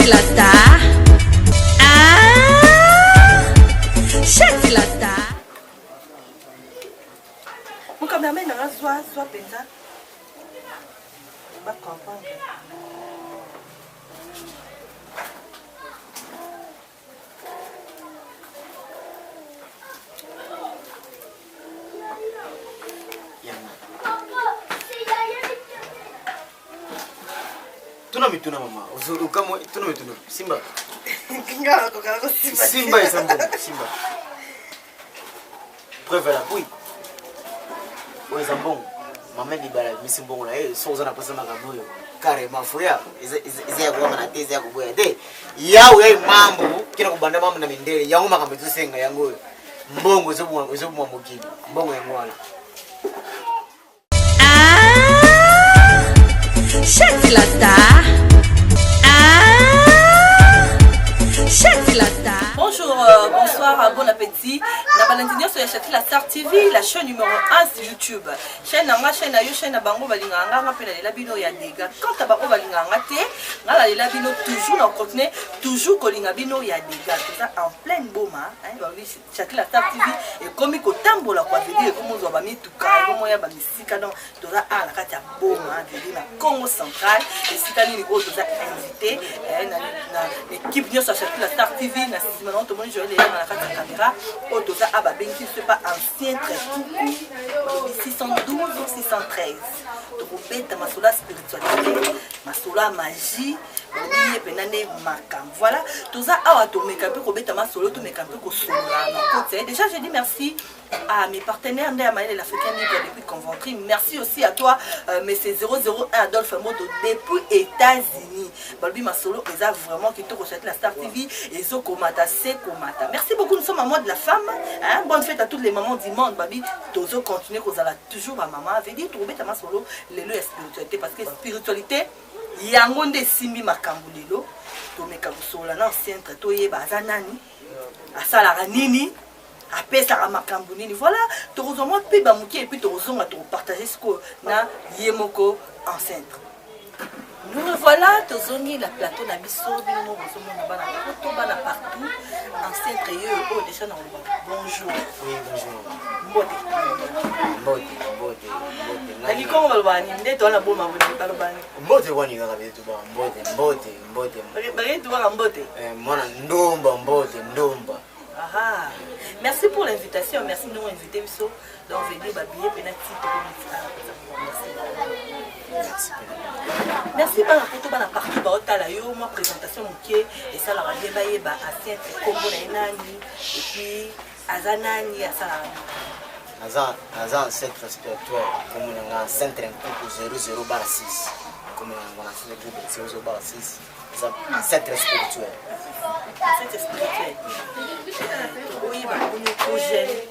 Châtie la star. Ah, Châtie la star. Mon cameraman nanga zwa zwa mpenza ba comprendre. Tuna mituna mama, okamwe tuna mituna. Simba. Simba eza mbongo, simba. Preuve à l'appui. Oyo eza mbongo. Mama libala abimisi mbongo na ye, soki oza na posa makambo oyo carrément foya eza ya kowangana te, eza ya koboya te. Yawe ya mambo kina kobanda mambo na mindele, yango makambo ezosenga yango oyo. Mbongo ezoboma mokili, mbongo yango wana. Ah, Châtie la star. Ah, Châtie la star. Bonjour, bonsoir, bon appétit. Na balandi nyonso ya Châtie la Star TV, la chaîne numéro 1 sur YouTube. Chaîne na nga, chaîne na yo, chaîne na bango balingaka nga, nga mpe nalela bino ya dégâts. Quant à bango balingaka nga te, nga nalela bino toujours na continuer toujours kolinga bino ya dégâts. Toza en pleine boma, hein, balobi Châtie la Star TV ekomi kotambola quoi, veut dire ekomi ozwa ba mituka, ekomi oya ba misika, donc toza awa na kati ya boma, veut dire na Congo central, esika nini oyo toza invité na équipe nyonso ya Châtie la Star TV. Na nsima nango tomoni Joël Elanga na kati ya caméra. Oyo toza awa babengi biso pa ancien Trekuku, balobi 612 613. Tokobeta masolo ya spiritualité, masolo ya magie, balobi ye mpenza nde makambo. Voilà, toza awa tomeka mpe kobeta masolo, tomeka mpe kosolola na koti. Déjà je dis merci à mes partenaires Ndaya Mayele, l'Africain libre depuis Conventry. Merci aussi à toi, monsieur 001 Adolphe Moto depuis États-Unis. Balobi masolo eza vraiment kitoko. Châtie la Star TV ezo komata se komata. Merci beaucoup, nous sommes à mois de la femme, hein? Bonne fête à toutes les mamans du monde. Babi tozo continuer kozala toujours ba maman. Veut dire tobeta masolo lelo ya spiritualité, parce que spiritualité yango nde esimbi makambo lelo. Tomeka kosolola na centre, toyeba aza nani, asalaka nini, apesaka makambo nini. Voilà, tokozwa mwa mpe bamoke et puis tokozonga tokopartage sikoyo na ye moko ancêtre. Nous revoilà, tozongi la plateau na biso, bino moko bozomona bana poto, bana partout. Ancêtre ye oyo déjà na koloba bonjour. Oui, bonjour. Mbote. Mbote, mbote, mbote. Na kikongo balobaka nini? Nde towana boma balobaka nini? Mbote wani kaka betu ba mbote, mbote, mbote. Baketu kaka mbote. Mwana ndomba, mbote, ndomba. Aha. Merci pour l'invitation, merci de nous inviter biso. Donc venir ba billet pena ti merci. Merci. Merci bana poto bana partout ba otala yo moi présentation mokie et ça la bien ba yeba ancien kombo na ye nani et puis aza nani asala. Naza naza ancêtre spirituel kombo na nga ancêtre nkuku 00 bar 6. Kombo na nga ancêtre nkuku 00 bar 6. Eza ancêtre spirituel. Ancêtre spirituel. Oyeba komi trop jeune.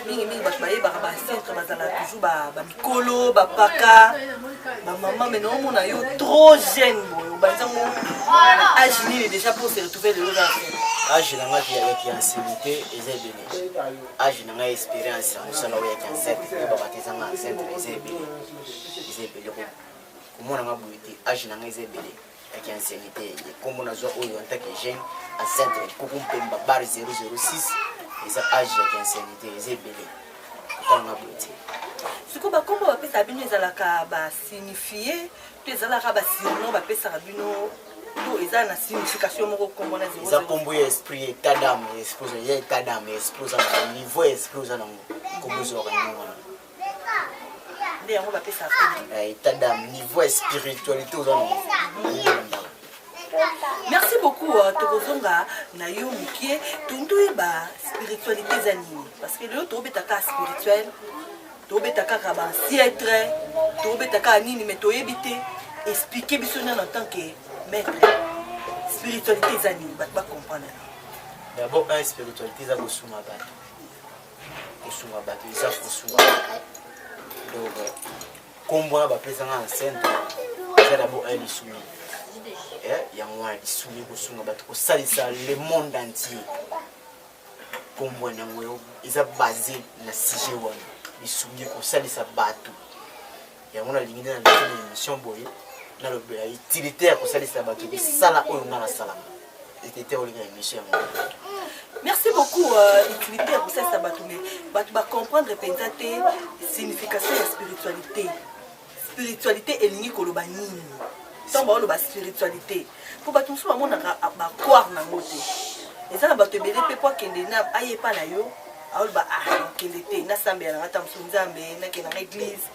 Mingi mingi bato bayebaka ba ancêtre bazala toujours ba mikolo, ba paka, ba maman, mais non mona yo trop jeune boye. Obanza ngo âge nini déjà pour se retrouver lelo na ancêtre? Âge na nga ki ancienneté eza ebele. Âge na nga expérience ya mosala oyo ya ki ancêtre, oyebaka te eza nga ancêtre eza ebele. Eza ebele komona nga boye te, âge na nga eza ebele. Ya ki ancienneté, kombo nazwa oyo en tant que jeune ancêtre Nkuku Mpemba bar 006 eza âge ya ki ancienneté eza ebele. Kotala nga boye te. Sikoyo bakombo bapesaka bino ezalaka basignifie to ezalaka basurnom bapesaka bino to eza na signification moko kombo na zéro Eza zéro? kombo ya esprit, état d'âme, esprit oza, ya état d'âme, esprit oza na niveau ya esprit oza nango. Kombo ezwaka ndenge wana. Nde yango bapesaka kombo. État d'âme, niveau ya spiritualité oza nango. Merci beaucoup, tokozonga na yo mokie. Tolingi toyeba spiritualité eza nini? Parce que lelo tobeta kaka spirituel, tobeta kaka ba ancêtre, tobeta kaka nini, mais toyebi te. Expliquer biso nano en tant que maître. Spiritualité eza nini? Bato ba comprendre. D'abord, un spiritualité eza kosunga bato. Kosunga bato eza kosunga bato. Donc, kombo wana bapesanga ancêtre eza d'abord un lisungi. Yango wana lisungi, kosunga bato, kosalisa le monde entier. Kombo wana yango eza basé na sujet wana, lisungi, kosalisa bato. Yango nalingi nde na leki na émission boye. Nalobela utilité ya kosalisa bato misala oyo nga nasalaka. Utilité olinga émission yango. Merci beaucoup. Utilité ya kosalisa bato, mais bato bacomprendre mpenza te signification ya spiritualité. Spiritualité elingi koloba nini ntango baoloba spiritualité? Mpo bato mosusu bamonaka bacroire nango te. Eza na bato ebele mpe po akende na ayepa na yo, aoloba: "Ah, okende te, nasambela nanga ta mosusu Nzambe, nakende nanga église."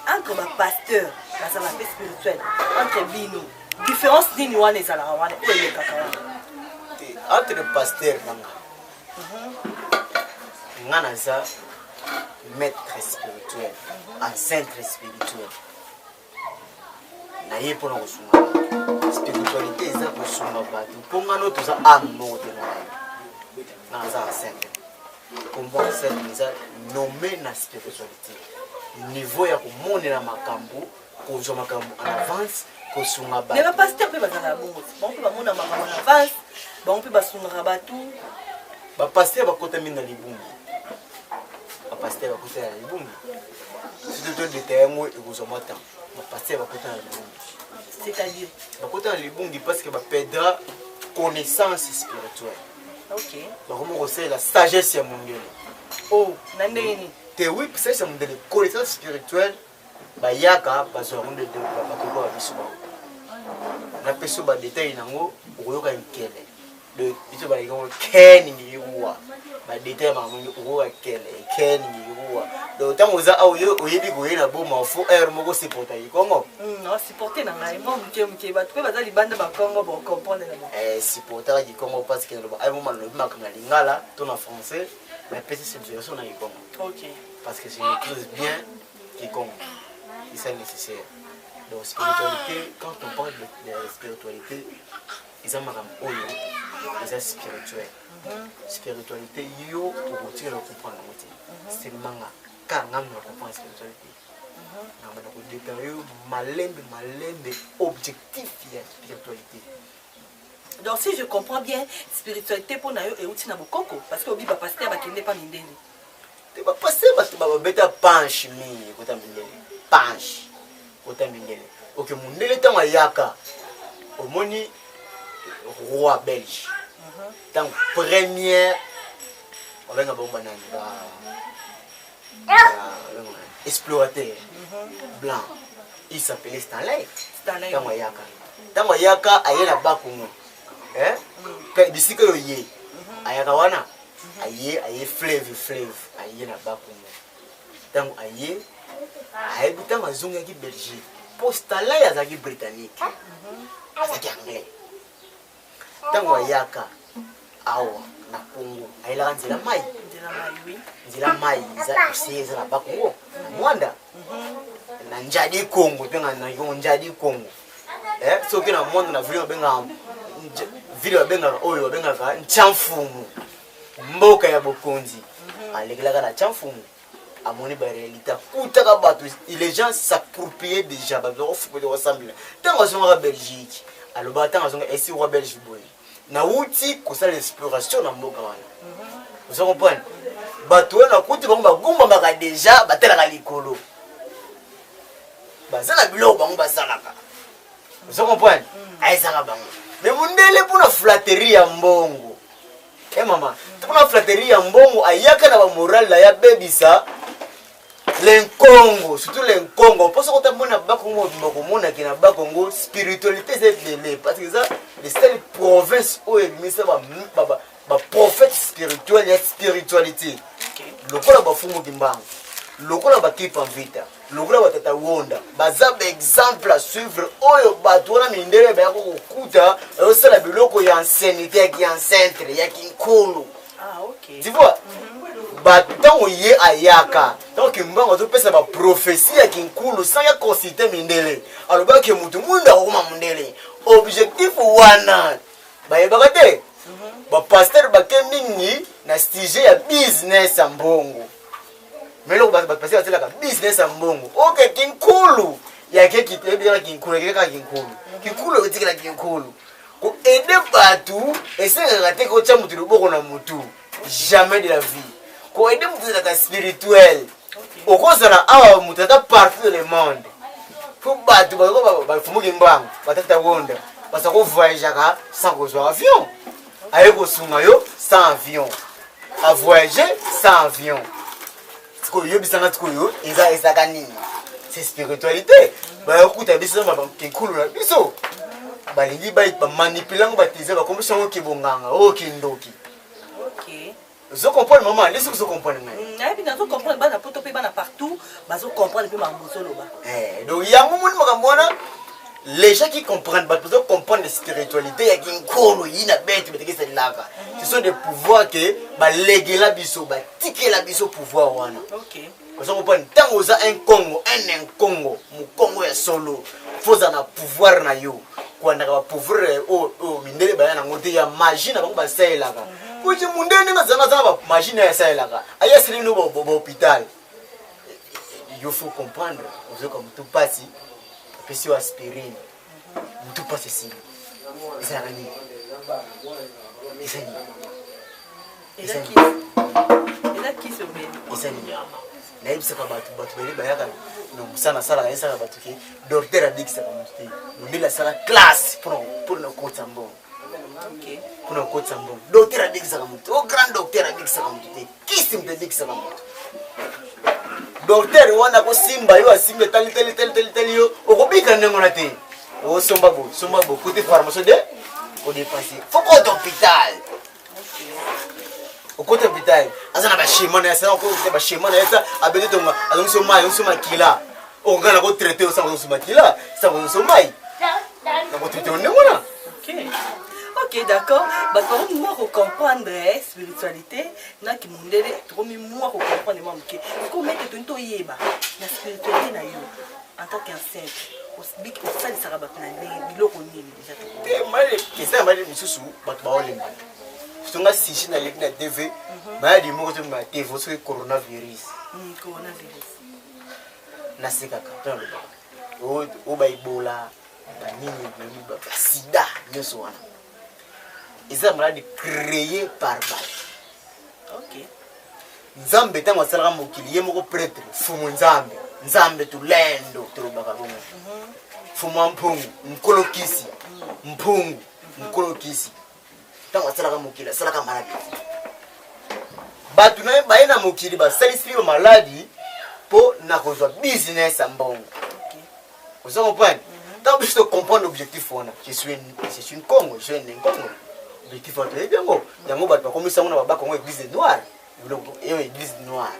Entre bapasteur bazala mpe spirituel, entre bino différence nini wana ezalaka wana oyo elekaka wana? Te, entre pasteur nanga, nga naza maître spirituel, ancêtre spirituel. Naye mpona kosunga bato. Spiritualité eza kosunga bato, mpo nga no toza âme moko te. Na ye nga naza ancêtre. Kombo ancêtre eza nommé na spiritualité, niveau ya komonela makambo, kozwa makambo en avance, kosunga Mais bato. Bapasteur mpe bazalaka bongo te? Bango mpe bamona makambo na avance, bango mpe basungaka bato? Bapasteur bakota mingi na libungi. Bapasteur bakota na libungi, surtout todeta yango, ekozwa mwa temps. Bapasteur bakota na libungi. C'est-à-dire? Bakota na libungi parce que baperdra connaissance spirituelle. Bakoma kosalela sagesse ya mondele. Oh, na ndenge nini? Te, oui, sagesse ya mondele. Connaissance spirituelle, bayaka bazwa yango nde bato ba biso bango. Napesi yo badetail nango, okoyoka nkele. Biso baleki yango keni ngiyikuwa badetail ya makambo mingi, okoyoka kele keni ngiyikuwa. Donc ntango oza awa, yo oyebi koye na boma fo aire moko supporta kikongo. Supporte na ngai mwa moke moke, bato mpe baza libanda bakongo bocomprendre na bango. Supportaka kikongo parce que naloba ay moma, nalobi makambo na lingala to na français, napesi suggestion na kikongo parce que je maîtrise bien kikongo, c'est ça nécessaire. Donc spiritualité, quand on parle de spiritualité, eza makambo oyo eza spirituel. Spiritualité, yo okotikala comprendre yango te. Seulement nga ka nga na comprendre spiritualité, nanga na kodétailler yo malembe malembe objectif ya spiritualité. Donc si je comprends bien, spiritualité mpo na yo euti na bokoko, parce que obi bapasteur bakende pa mindele. Te, bapasteur bato babeta panche mingi kota mindele, panche kota mindele. Ok, mondele ntango ayaka, omoni roi belge, ntango première babenga bango banani, explorateur blanc, il s'appelait Stanley. Stanley. Ntango ayaka, aye na Bakongo. Bisika oyo ye ayaka wana, aye fleuve, aye na Bakongo. Ntango aye, ayebi ntango azongaki Belgique, mpo Stanley azalaki britannique, azalaki anglais. Ntango ayaka awa na Congo, ayelaka nzela mai. Nzela mai, oui. Nzela mai eza osie, eza na Bakongo, na Mwanda, na Njadi Congo, mpenga na Kongo, Njadi Congo. Soki na Mwanda, na ville babengaka ville babengaka oyo babengaka Ntsamfumu, mboka ya bokonzi. Alekelaka na Ntsamfumu, amoni baréalité, akutaka bato, les gens s'appropriaient déjà, bato bakofukela kosambela. Ntango azongaka Belgique, alobaka, ntango azonga esi roi belge boye: "Nauti kosala exploration na mboka wana." Oza comprendre? Bato wana akuti bango bagumbamaka déjà, batelaka likolo, baza na biloko bango basalaka. Oza comprendre? Ayesaka bango. Mais mondele, mpona flatterie ya mbongo, e mama, mpona flatterie ya mbongo, ayaka na bamorale na ye, abebisa lenkongo, surtout lenkongo. Mpo soki otamona Bakongo mobimba, komonaki na Bakongo spiritualité eza ebele, parce que eza le seule province oyo ebimisa baprophète spirituel ya spiritualité, lokola bafumuki mbango, lokola bakipa mvita, lokola batata wonda. Baza baexemple à suivre oyo bato wana mindele bayaka kokuta bayosala biloko ya ancienneté, ya kiancentre, ya kinkolo. Ah, ok. Tu vois, bato ntango ye ayaka, ntango Kimbango azopesa baprophétie ya kinkulu sans ya consulte mindele, alobaki motu mwindu akokoma mondele. Objectif wana bayebaka te. Bapasteur bake mingi na sujet ya business ya mbongo. Mais eloko bapasteur batielaka business ya mbongo, ok, kinkulu yake ebikaka kinkulu, yake kaka kinkulu, kinkulu etikela kinkulu. Koaider bato esengaka te kotya motu loboko na motu, jamais de la vie. Koaider motu ezalaka spirituel. Okozala awa, moto ata partout dans le monde. Po bato bafumuki mbangu, batata wonda, baza kovoyageaka sans kozwa avion. Aye kosunga yo sans avion, avoyage sans avion. Sikoyo yebisanga, sikoyo eza ezaka nini? C'est spiritualité. Bayokuta biso na kenkulu na biso, balingi bamanipule yango, bateze, bakomisi yango kebonganga oyo kindoki. Ozo comprendre, mama nde? Soki ozo comprendre ngai. Nayebi, nazo comprendre. Bana poto mpe bana partout bazo comprendre mpe makambo ozoloba. Donc yango moni makambo wana, les gens qui comprennent, bato bazo comprendre spiritualité ya kinkolo yina bete betekeselaka, ce sont des pouvoirs ke balegela biso, batikela biso pouvoir wana. Oza comprendre? Ntango oza un Congo, un Nkongo, mokongo ya solo, fo oza na pouvoir na yo. Koandaka bapouvoir oyo mindele baya nango te, ya magie na bango basalelaka. Oye mundele ndenge azanga, aza na bamagie na ye asalelaka, aye asali bino bahôpital. Yo faut comprendre, ozoyoka motu mpasi, apesi yo aspirine, motu mpasi esili. Ezalaka nini? Eza nini? Eza kisi obeli. Eza nini? Nayebisaka bato, bato bele bayaka na mosala nasalaka, nayebisaka bato ke docteur abikisaka moto te. Mondele asala classe mpona kokotisa mbongo. Mpona kokotisa mbongo, docteur abikisaka moto? O grand docteur abikisaka moto te. Kisi moto ebikisaka moto. Docteur wana akosimba yo, asimbi, etali tali tali tali tali yo, okobika ndenge wana te. Osomba boye, somba boye, kote pharmacie de odépense, faut kota hôpital. Okota hôpital, aza na baschéma na ye, asala okota baschéma na ye, sa abeti tonga, azongisi yo mai, azongisi yo makila. Okoka na kotraite yo sango azongisi makila, sango azongisi yo mai, na kotraite yo ndenge wana. Ok, d'accord. Bato bakomi mwa kocomprendre spiritualité na kimondele, tokomi mwa kocomprendre mwa moke. Sikoyo maître, toni toyeba na spiritualité na yo en tant qu'ancêtre, osalisaka bato na ndenge biloko nini déjà? Te, eza maleli mosusu, bato baolemba songa sisi naleki na TV, mayadi moko to na TV, soki coronavirus. Coronavirus. Nasekaka mpe nalobaka oyo baebola, banini, basida nyonso wana eza maladi créé par bato. Nzambe ntango asalaka mokili, ye moko prêtre fumu nzambe, nzambe tulendo, tolobaka bongo, fumu ya mpungu, nkolo kisi, mpungu nkolo kisi, ntango asalaka mokili, asalaka maladi. Bato na ye baye na mokili, basalisi ba maladi mpo na kozwa business ya mbongo. Oza comprendre? Ntango biso tocomprendre objectif wana, je suis une Congo, je suis un Congo, objectif wana toyebi yango. Yango bato bakomisa yango na babakongo église de noire, biloko eyo église noire,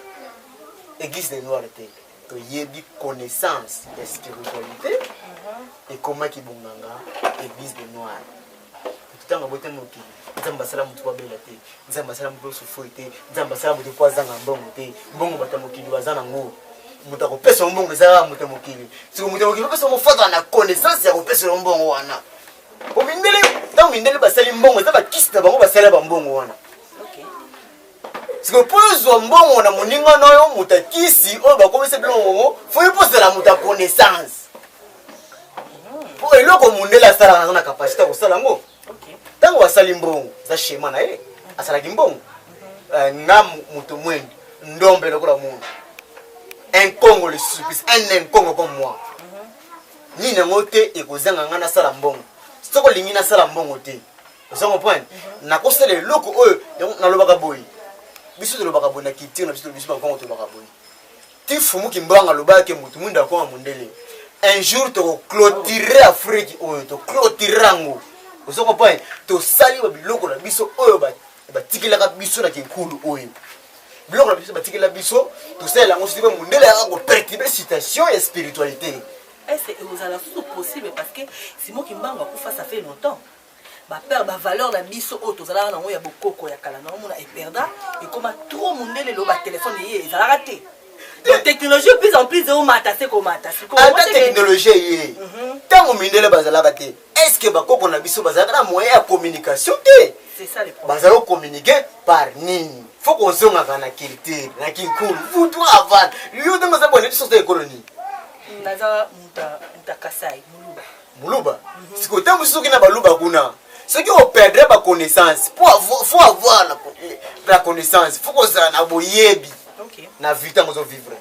église de noire te. Toyebi connaissance ya spiritualité ekomaki bonganga, église de noire. Ntango abota mokili, Nzambe asala motu po abela te, Nzambe asala motu osufoi te, Nzambe asala motu po azanga mbongo te. Mbongo, bato ya mokili baza nango. Moto akopesa yo mbongo eza kaka moto ya mokili. Siko moto ya mokili opesa mofazala na connaissance ya kopesa yo mbongo wana. Po mindele, ntango mindele basali mbongo, eza bakisi na bango basala bambongo wana. Siko mpo ozwa mbongo na moninga na yo moto akisi oyo bakomisa biloko yango, fo yo mpo ozala moto ya connaissance, mpo eloko mondele asalaka, naza na capacité ya kosala yango. Ntango asali mbongo, eza schéma na ye, asalaki mbongo. Nga moto mwendi ndombe lokola mundu, un Congo lisusu plus un Nkongo comme moi, nini yango te ekozanga nga nasala mbongo? Soki olingi nasala mbongo te, oza comprendre, nakosala eloko oyo. Yango nalobaka boye, biso tolobaka boye na culture na biso, biso bakongo tolobaka boye ti fumuki mbanga alobaka ke motu mwindu akoma mondele. Un jour tokoclôturer Afrique oyo, toclôturer yango, oza comprendre? Tosali babiloko na biso oyo batikelaka biso na kinkulu oyo, biloko na biso batikela biso, tosalela yango. Soki mpe mondele yaka koperturber situation ya spiritualité. Est-ce ekozala susu possible? Parce que Simon Kimbangu akufa, ça fait longtemps. Bapère, bavaleur na biso oyo tozalaka nango ya bokoko ya kala, naomona eperda, ekoma trop mondele. Lelo batelefone eye, ezalaka te. Donc technologie plus en plus eomata se komata. Ata technologie eye, ntango mindele bazalaka te, est ce que bakoko na biso bazalaka na moyen ya communication te? C'est ça le problème. Bazala kocommuniquer par nini? Fo kozongaka na culture na kinkulu vutu avant. Yo ntango oza bone, biso oza ekolo nini? Naza muta Kasai, moluba. Moluba. Sikoyo ntango mosusu soki na baluba kuna, soki operdre baconnaissance, faut avoir la connaissance, faut kozala na boyebi na vie. Ntango ozovivre,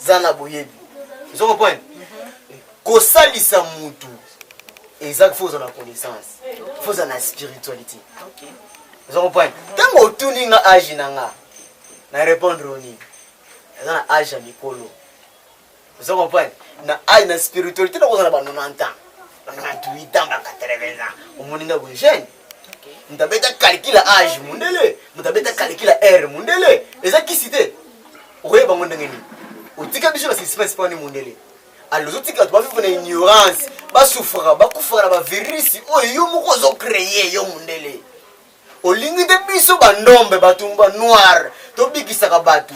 zala na boyebi, ozo comprendre? Kosalisa mutu eza faut ozala na connaissance, faut ozala na spiritualité. Oza comprendre? Ntango otuni nga age na nga, na répondre oni eza na age ya mikolo. Oza comprendre? Na age na spiritualité nakozala ba 90 ans, ba 98 ans, ba 80 ans. Omoni nga boye jeune. Moto abeta calcul ya age mundele, moto abeta calcul ya heure mundele, eza kisi te. Okoyeba ngo ndenge nini? Otika biso na suspense mpo ni mundele. Alors ozotika bato bavivre na ignorance, basufraka, bakufaka na bavirisi oyo yo moko ozocreye yo mundele. Olingi te biso bandombe, bato ba noir tobikisaka bato,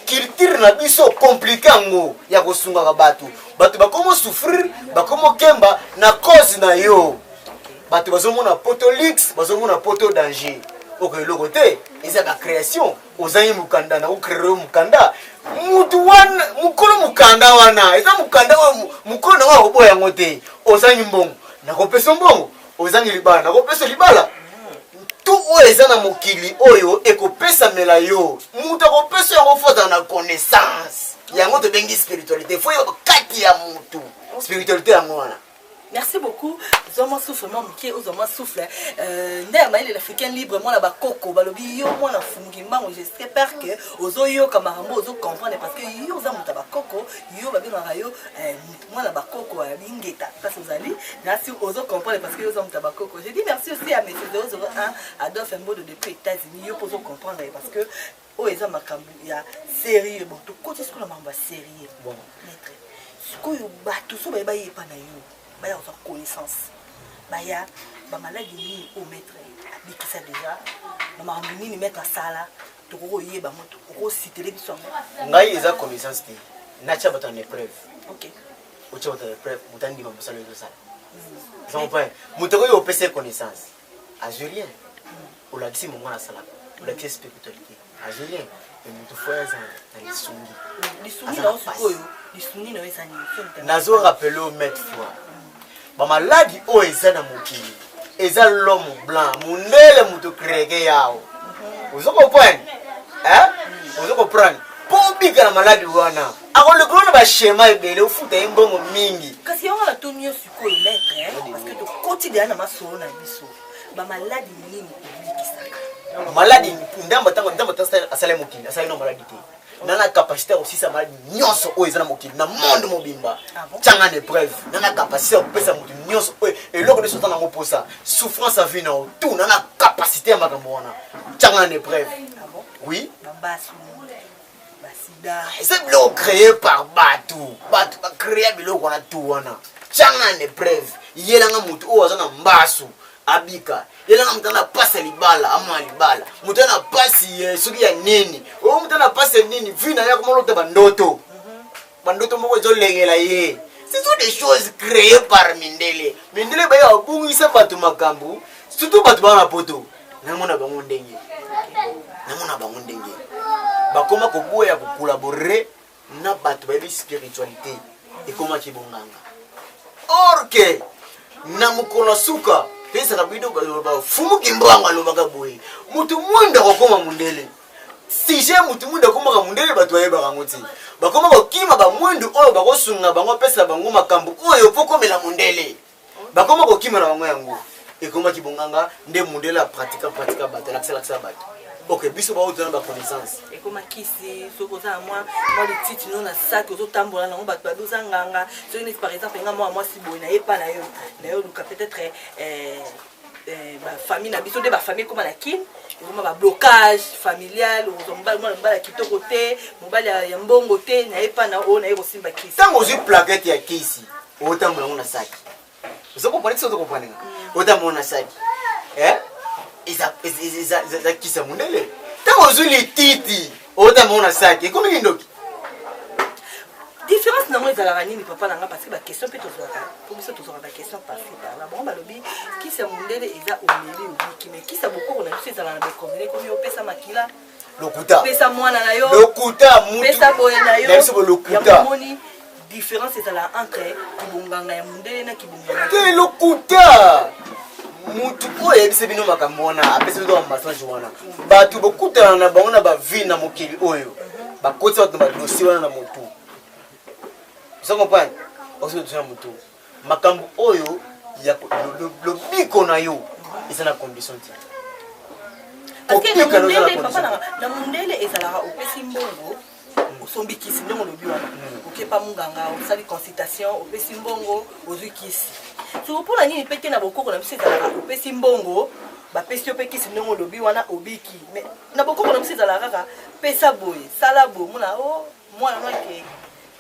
culture na biso komplike yango ya kosungaka bato. Bato bakomo souffrir, bakomo kemba na cause na yo. Bato bazomona poto luxe, bazomona poto danger. Oko eloko te, eza ba création. Ozangi mokanda, na kocree yo mokanda. Mutu wana mokolo mokanda wana eza mokanda oyo mokolo nango akoboya yango te. Ozangi mbongo, nakopesa mbongo. Ozangi libala, nakopesa libala. Tu oyo eza na mokili oyo ekopesamela yo, moto akopesa yango fo azala na connaissance. Yango tobengi spiritualité, fo yeba kati ya motu spiritualité yango wana. Merci beaucoup. Zwa mwa souffle mwa moke, ozwa mwa souffle. Nde ya mayele l'Africain libre, mwana bakoko balobi yo mwana fungi mbango. J'espère que ozoyoka makambo, ozo comprendre, parce que yo oza moto ya bakoko, yo babengaka yo mwana bakoko ya bingeta place ozali nasi, ozo comprendre parce que yo oza moto ya bakoko. Je dis merci aussi à monsieur 001 Adolphe Mbodo depuis États-Unis. Yo mpo ozo comprendre parce que oyo eza makambo ya sérieux. Bon, tokoti sikoyo na makambo ya sérieux. Bon. Maître, sikoyo bato so bayeba yepa na yo, baya kozwa connaissance, baya bamaladi nini oyo maître abikisa déjà, bamakambo nini maître asala, tokoki koyeba ngo, okositele biso yango? Ngai eza connaissance te, natia bato na épreuve. Otia bato na épreuve, moto andima mosala oyo ezosala. Oza comprendre? Moto okoki opesa ye connaissance, azwi rien. Olakisi mongo nasalaka, olakisi spiritualité, azwi rien. Mais moto fo aza na lisungi. Lisungi na yo sikoyo, lisungi na yo eza nini? Nazo rappeler yo maintes fois, bamaladi oyo eza na mokili eza l'homme blanc, mondele moto créeke yawo. Ozo comprendre? Ozo comprendre? Mpo obika na maladi wana, akolekolo na baschema ebele, ofuta ye mbongo mingi. Kasi yango natuni yo sikoyo, maître, parce que tokoti deya na masolo na biso, bamaladi nini obikisaka? Maladi ndambo, ntango ndambo asali mokili, asali no maladi te. Na capacité ya kosisa maladi nyonso oyo eza na mokili, na monde mobimba. Ah bon? Tianga na épreuve. Na capacité ya kopesa moto nyonso oyo eloko nyonso oza nango mposa, souffrance ya vie na yo tout, na capacité ya makambo wana. Tianga na épreuve. Ah bon? Oui. Bambasu, basida? Eza biloko créé par bato. Bato bacréa biloko wana tu wana. Tianga na épreuve. Yelanga motu oyo aza na mbasu abika, yelanga moto aza na pasi ya libala amona libala, moto aza na pasi soki ya nini, oyo moto aza na pasi ya nini, vi na ye akomalota bandoto, bandoto moko ezolengela ye. Ce sont des choses créées par mindele. Mindele baye babungisa bato makambo, surtout bato baa na poto. Namona bango ndenge, namona bango ndenge bakoma koboya kocollaborer na bato bayebi spiritualité, ekomaki bonganga. Or ke na mokolo ya suka toyesaka bino, bafumuki mbwango alobaka boye: motu mwindo akokoma mondele. Sujet motu mwindu akomaka mondele, bato bayebaka yango te. Bakoma kokima bamwindu oyo bakosunga bango, apesa bango makambo oyo mpo komela mondele. Bakoma kokima na bango yango, ekomaki bonganga. Nde mondele apratika pratika bato, alakisalakisa bato. Ok, biso baoyo na baconnaissance. Ekoma kisi. Soki oza na mwa lititi no na saki, ozotambola nango, bato babi oza nganga. Soki neti par exemple nga mwa mwasi boye, nayepa na yo, na yo luka peut-être bafamille na biso nde bafamille ekoma na Kine, ekoma bablocage familial. Okozwa mobali, mwana mobali ya kitoko te, mobali ya mbongo te, nayepa na oyo naye kosimba kisi. Ntango ozwi plaquette ya kisi, otambola yango na saki. Ozo comprendre? Ti ozo comprendre nga, otambola na saki, eza kisi ya mondele. Ntango ozwi lititi, otambola na saki, ekomi kindoki. Différence nango ezalaka nini, papa na nga? Parce que baquestion mpe tozwaka, po biso tozwaka baquestion par-ci par-là. Bango balobi kisi ya mondele eza omeli, obiki, mais kisi ya bokoko na biso ezalaka na baekomele, ekomi opesa makila. Lokuta. Pesa mwana na yo. Lokuta. Pesa boye na yo. Na biso lokuta. Yango omoni différence ezala entre kibonganga ya mondele na kibonganga? Te, lokuta. Mutu oyo ayebisa bino makambo wana, apesi bino bamessage wana, bato bokutana na bango na bavie na mokili oyo, bakoti bato na badossier wana na motu. Oza comprendre? Ozo na motu. Makambo oyo ya lobiko na yo eza na condition te. Parce que na mundele, papa na na mundele ezalaka opesi mbongo osombi kisi ndenge olobi wana, okepa munganga, osali consultation, opesi mbongo, ozwi kisi. Soko mpona nini mpe te na bokoko na biso ezalaka opesi mbongo, bapesi yo mpe kisi ndenge olobi wana, obiki? Mais na bokoko na biso ezalaka kaka pesa boye, sala boye, mona o mwana no akei,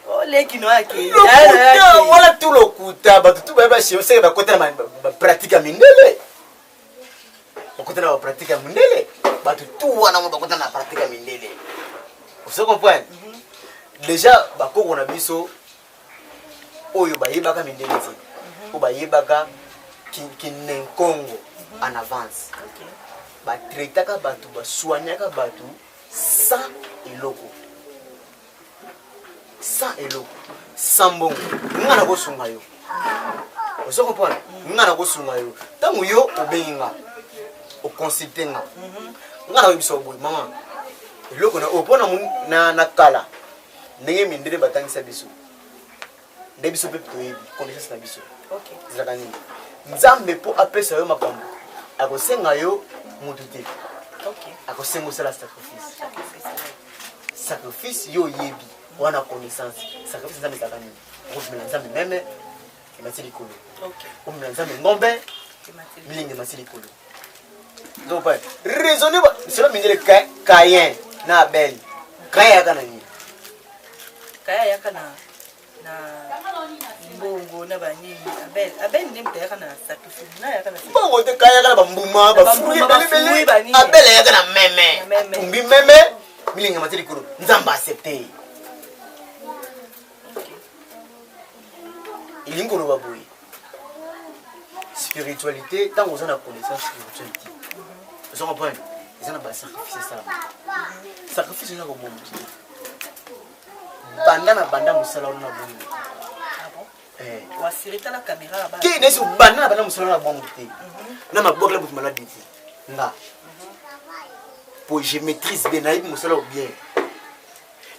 oleki no akei. Lokuta wana tu, lokuta. Bato tu bayeba seke bakota na bapratique ya mindele, bakota na bapratique ya mindele. Bato tu wana mo bakota na pratique ya mindele. Ozo comprendre? Déjà bakoko na biso oyo bayebaka mindele te, oyo bayebaka kinenkongo en avance, batraitaka bato, basoignaka bato sans eloko, sans eloko, sans mbongo. Nga nakosunga yo, ozo comprendre? Nga nakosunga yo ntango yo obengi nga, oconsulte nga. Nga nakoyebisa boye: mama, eloko na oyo mpona na kala, ndenge mindele batangisa biso, nde biso mpe toyebi connaissance na biso ezalaka nini. Nzambe mpo apesa yo makambo, akosenga yo motu te, akosenga osala sacrifice. Sacrifice yo oyebi wana, connaissance. Sacrifice Nzambe ezalaka nini? Okomela Nzambe meme emati likolo, okomela Nzambe ngombe milingi emati likolo. Donc raisonner selon mindele, Caïn na Abel, Caïn ayaka na nini? Caïn ayaka na mbongo na banini. Abel, Abel nde moto ayaka na sacrifice na ayaka na mbongo te. Caïn ayaka na bambuma, bafruit ebelebele. Abel ayaka na meme, atumbi meme, milingi emati likolo, Nzambe accepte ye. Elingi koloba boye: spiritualité, ntango oza na connaissance spiritualité, oza comprendre, eza na basacrifice esalama. Sacrifice eza koboma te. Banda na banda mosala wana na bongo te, nesi banda na banda mosala wana na bongo te, na mabwakela moto maladi te. Nga po je maîtrise bien, nayebi mosala o bien,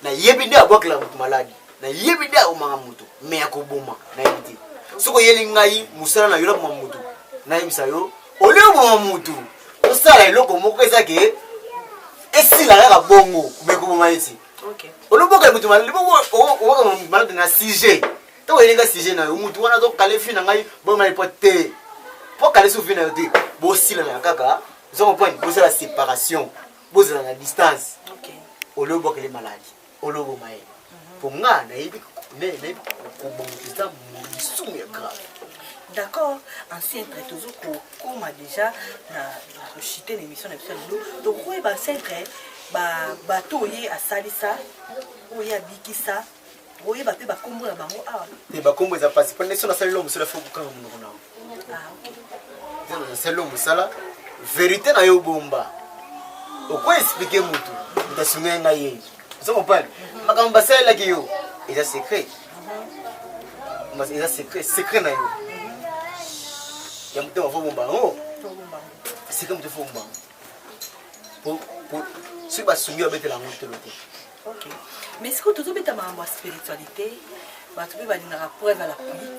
nayebi nde abwakela moto maladi, nayebi nde akomaka moto, mais akoboma nayebi te. Soki oyeli ngai mosala na yo naboma motu, nayebisa yo: olie oboma motu, osala eloko moko eza ke esila kaka bongo, me koboma ye ti olobokela motu obwaka maladi na sujet. Ntango oyelinga sujet na yo, motu wana azokale fi na ngai boma po te, po kale so fi na yo te, bosila na kaka. Oza comprendre? Bosala séparation, bozala na distance. Olie obwakele maladi, oloboma ye, po nga nayebi koboma eza lisumu ya grave. D'accord, ancêtre, tozo kokóma déjà na kochite na émission na biso ya lelo. Tokoyeba, ancêtre, bato oye asalisa, oyo abikisa, oyeba mpe bakombo na bango awa? Te, bakombo eza mpasi, mpo nde so nasali lo mosala, fo kokanga monoko na Ah, nasali lo mosala. Vérité na yo bomba, oko expliquer motu, moto asungai ngai ye. Ozo comprendre? Makambo basalelaki yo eza secret, eza secret, secret na yo ya motema, fo bomba yango. Secret moto fo bomba yango, po soki basungi, babetela yango tolo te. Ok, mais sikoyo tozobeta makambo ya spiritualité. Bato mpe balingaka preuve à l'appui,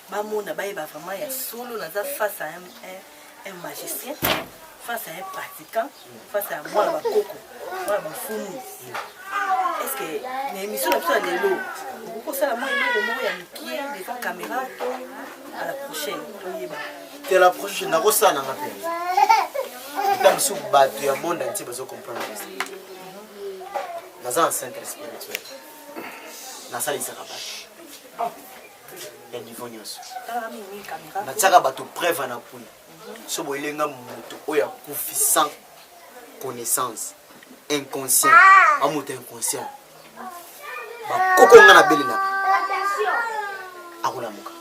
bamona, bayeba vraiment ya solo naza face à un magicien, face à un pratiquant, face à mwana bakoko, mwana bafumu. Est ce que na émission na biso ya lelo okoki kosala mwa eloko moko ya mokie devant caméra, to à la prochaine toyeba? Te, la prochaine nakosala nanga mpe. Ntango mosusu bato ya monde entier bazocomprendre, naza ancêtre spirituel, nasalisaka bato ya niveau nyonso. Talaka mingi caméra. Natiaka bato preuve na appui. So boyelenga moto oyo akufi sans connaissance, inconscient, amoto inconscient, bakoko nga nabelelaka, akolamuka.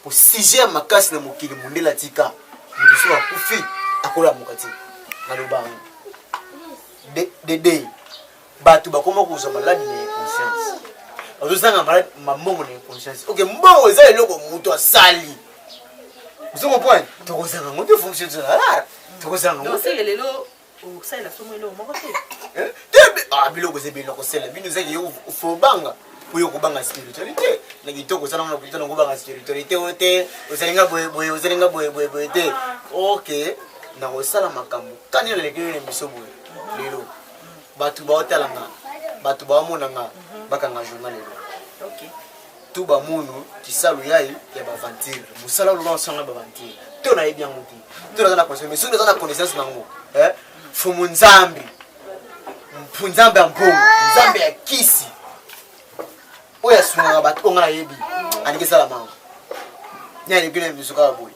Po sujet ya makasi na mokili, mondele atika moto so akufi akolamuka te. Naloba yango dede, bato bakoma kozwa maladi na inconscience, bazozanga maladi mambongo na inconscience. Ok, mbongo eza eloko moto asali, ozo comprendre? Tokozanga yango te, fonction tozala, tokozanga yango. Donc seke lelo osalela somo eloko moko te? Te, ah, biloko eza ebele nakosala bino, ezaki yo fobanga. Mpo yo kobanga spiritualité na kitoko oza nango na kitoko kobanga spiritualité oyo te, ozalinga boye boye, ozalinga boye boye boye te. Ok, nakosala makambo kani naleki yo na émission boye lelo, bato baotala nga, bato baomona nga, bakanga journal lelo. Tu bamunu kisalu yai ya baventure, mosala oloba osanga baventure to nayebi yango te, to naza na connaissance, mais soki naza na connaissance nango, fumu Nzambe, mpu Nzambe ya mpongo, Nzambe ya kisi oyo asungaka bato, oyo nga nayebi alingi esala mango ni alingi na biso kaka boye,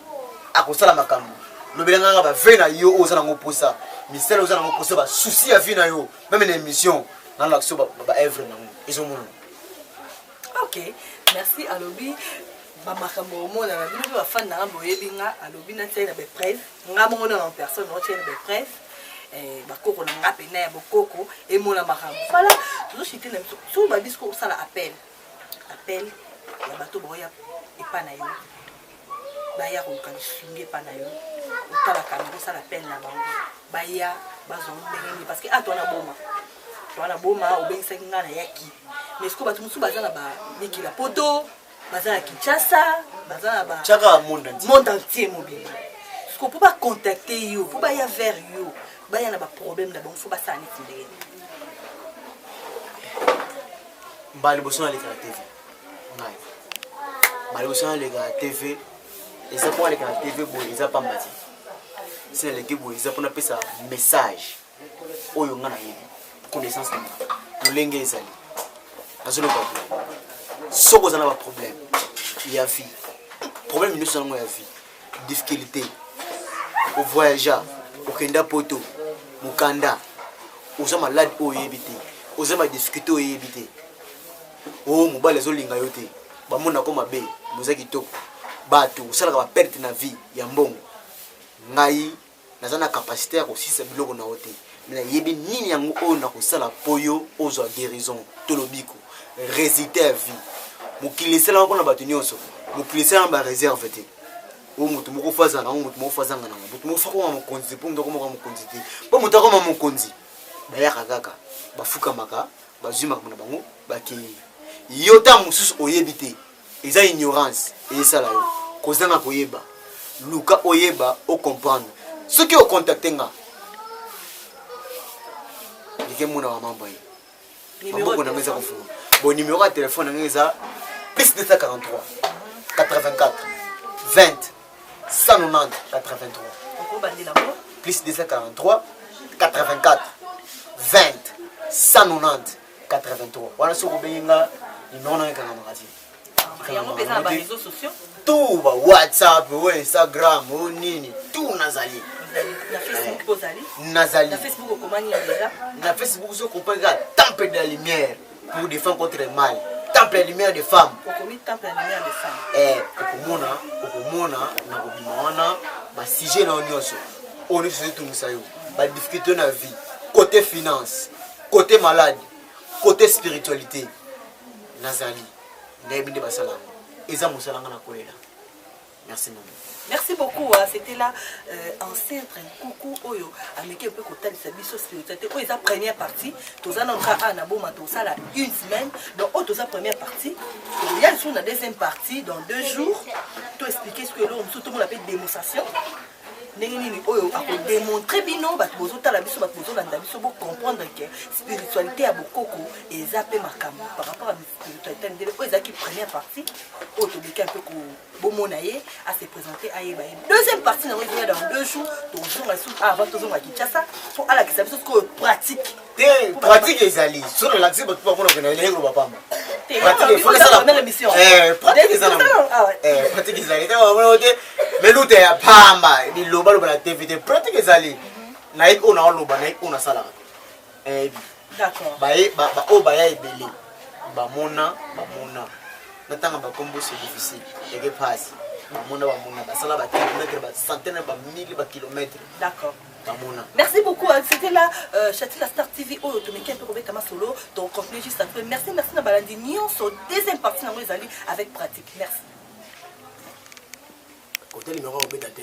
akosala makambo. Lobela nganga bave na yo oyo oza nango mposa, misala oza nango mposa, basusi ya vie na yo, même na émission nalakisi yo baœuvre nango ezomonana. Ok, merci. Alobi bamakambo omonana, bino mpe bafani nanga boyebi nga. Alobi natiai na bapreuve, nga moko nana en personne naotiai na bapreuve, bakoko na nga pena ya bokoko emona makambo. Voilà, tozoshite na biso. Soki babi siko osala appel ya bato baoya epa na yo, baya koluka lisungi epa na yo, otala kamera, osala appel na bango, baya bazwa ndenge nini? Parce que a towana boma, towana boma, obengisaki ngai nayaki, mais sikoyo bato mosusu baza na bamikila poto, baza na Kinshasa, baza na ba Tiaka monde entier. Monde entier mobimba. Sikoyo mpo bacontacte yo, mpo baya vers yo, baya na baproblème na bango, fo basala neti ndenge nini? Mbala liboso naleka na TV, ngai mbala liboso naleka na TV, eza mpo aleka na TV boye, eza pamba te. Si naleki boye, eza mpona apesa message oyo nga nayebi, connaissance na nga lolenge ezali. Nazoloba boye: soki oza na baproblème ya vie, problème nyonso nango ya vie, difficulté, ovoyagea, okenda poto, mokanda, oza malade oyo oyebi te, oza badifficulté oyo oyebi te, o mobali azolinga yo te, bamonako mabe, moza kitoko, bato osalaka baperte na vie ya mbongo, ngai naza na capacité ya kosisa biloko na yo te, mais nayebi nini yango oyo nakosala mpo yo ozwa guérison to lobiko, résultat ya vie. Mokili esalaka mpona bato nyonso, mokili esalaka baréserve te. Oyo moto moko fo azala nango, moto moko fo azanga nango, moto moko fo akoma mokonzi te, mpo moto akomaka mokonzi te, mpo moto akoma mokonzi, bayaka kaka, bafukamaka, bazwi makambo na bango, bakei. Yo ntango mosusu oyebi te, eza ignorance eyesala yo kozanga koyeba. Luka oyeba, ocomprendre. Soki ocontacte nga, like mona wa mambo ye, maboko na nga eza kofunga. Bon, numéro ya telefone na nga eza plus 243 84 20 190 83. Okobandela ngo. Plus 243 84 20 190 83. Wana soki obengi nga, numéro nanga ekangamaka te. Yango mpe eza na baréseaux sociaux? Tout, ba WhatsApp, o Instagram, o nini, tout nazali. Na Facebook mpo ozali? Nazali. Na Facebook okoma nini déjà? Na Facebook so comprendre kaka Temple de la lumière pour défendre contre le mal, Temple de la lumière des femmes. Okomi Temple ya lumière de femme. Okomona, okomona na kobima wana basujet na yo nyonso oyo nyonso ezotungisa yo, badifficulté na vie, côté finance, côté malade, côté spiritualité, nazali, nayebi nde basala yango. Eza mosala nga na kolela. Merci mama. Merci beaucoup, hein. C'était là ancêtre Nkuku oyo ameki mpe kotalisa biso spiritualité. Oyo eza première partie. Toza nano kaka na boma, tosala une semaine, donc oyo toza première partie. Tokoya lisusu na deuxième partie dans 2 jours, to expliquer soki eloko mosusu, tomona mpe démonstration ndenge nini oyo akodémontre bino. Bato bozotala biso, bato bozolanda biso, bocomprendre ke spiritualité ya bokoko eza mpe makambo par rapport à spiritualité ya mindele. Oyo ezalaki première partie oyo tobeki mpe bomona ye ase présente, ayeba ye. Deuxième partie nango ezoya dans 2 jours. Tozonga lisusu avant tozonga Kinshasa mpo alakisa biso sikoyo pratique. Te, pratique ezali. So nalakisi bato bakona kokende eleki koloba pamba. Pratique eza, pratique ezali te. Bamona te meluta ya pamba, lilobaloba na TV te. Pratique ezali, nayebi oyo naoloba, nayebi oyo nasalaka, nayebi. Oyo baya ebele, bamona, bamona. Natanga bakombo, c'est difficile, eke pasi. Bamona, bamona, basala bakilomètre, bacentaine, bamille bakilomètre. Bamona. Merci beaucoup. C'était là, Chatila Star TV. Oyo tomeki un peu kobeta masolo. Donc, continue juste après. Merci, merci na balandi nyonso. Deuxième partie, nango ezali avec pratique. Merci. Kote numéro obeta te.